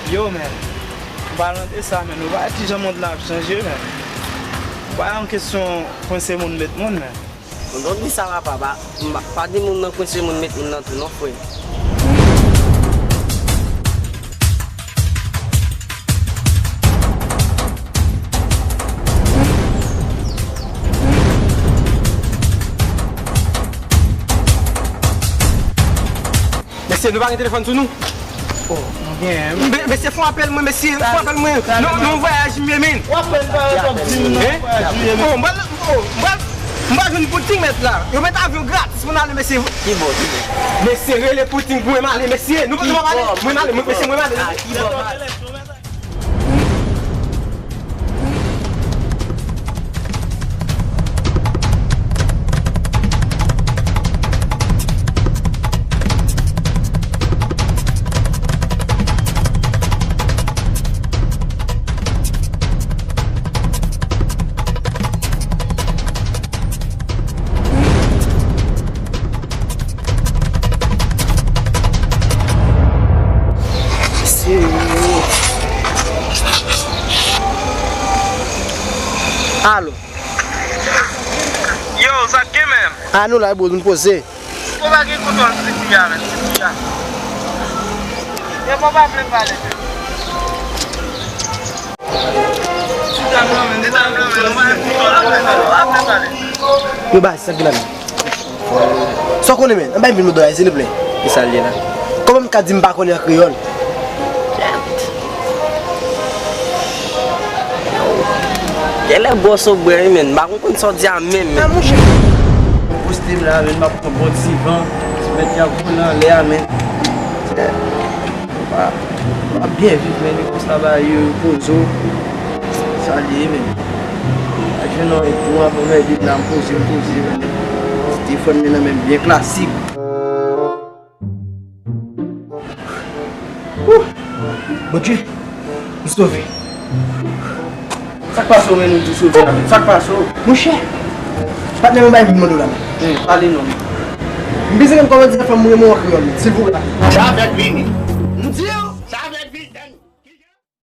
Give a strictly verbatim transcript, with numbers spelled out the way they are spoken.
Yo, men, an palan de sa, men, ou pa wè kijan mond lan ap chanje, men. Ou pa wè yon kesyon kwense moun met moun, men. Bon, don't di sa, papa. Pa, pa, pa di moun nan kwense moun met moun nan tou, non, frè. Mesye, nou pa gen telefòn sou nou? Oh, nou gen. Mesye, fè yon apèl mwen, mesye, fè yon apèl mwen. Nou, nou vwayaj, men. W ap fè l pa t ap di m nan vwayaj, men. Oh, m pral, oh, m pral, m pral jwenn boutik mèt la. Yo mèt avyon gratis pou n ale, mesye. Ki bò, ki bò? Mesye, rele boutik pou mwen, m ale, mesye. Nou, nou pa ale. Mwen, m ale, mwen, mesye, mwen, m ale. Ah, ki bò, m ale. Alo. Yo, sa k gen, menm? A, nou la, bro, nou poze. Ou pa gen kontwòl sou ti fi a, menm, ti fi a. Yo, papa vle pale, menm. Ti dam nan, menm, ti dam nan, menm, ou pa gen kontwòl, papa vle pale. Yo, baz, sa k gen la, menm? Sa w konnen, men? Anba yon vil mwen dòyè, silvouplè. Kisa l ye la? Kòman m ka di m pa konnen an kreyòl? Genlè bwòs ou bwè, wi, men. M pa konn konn sa w di a menm, men. A, monchè. Poste m la, men, m ap pran bon ti van. Ti mèt y ap vole anlè a, men. Wa, w ap byen viv, men, li konsa ba yo poze w. Sa l ye, men. A jwenn yon tou anvan mèdi la, m poze, m poze, men. Telefòn men nan men m byen klasik. Ouh! Bondye, m sove. Sa k pase w, men, nou di w sove a, men? Sa k pase w? Monchè, patnè mwen bay vin mande w la, men. Wi, pale non, men. M bezwen konn kòman di fanm mwen renmen w an kreyòl, men, silvouplè. Javèk vini.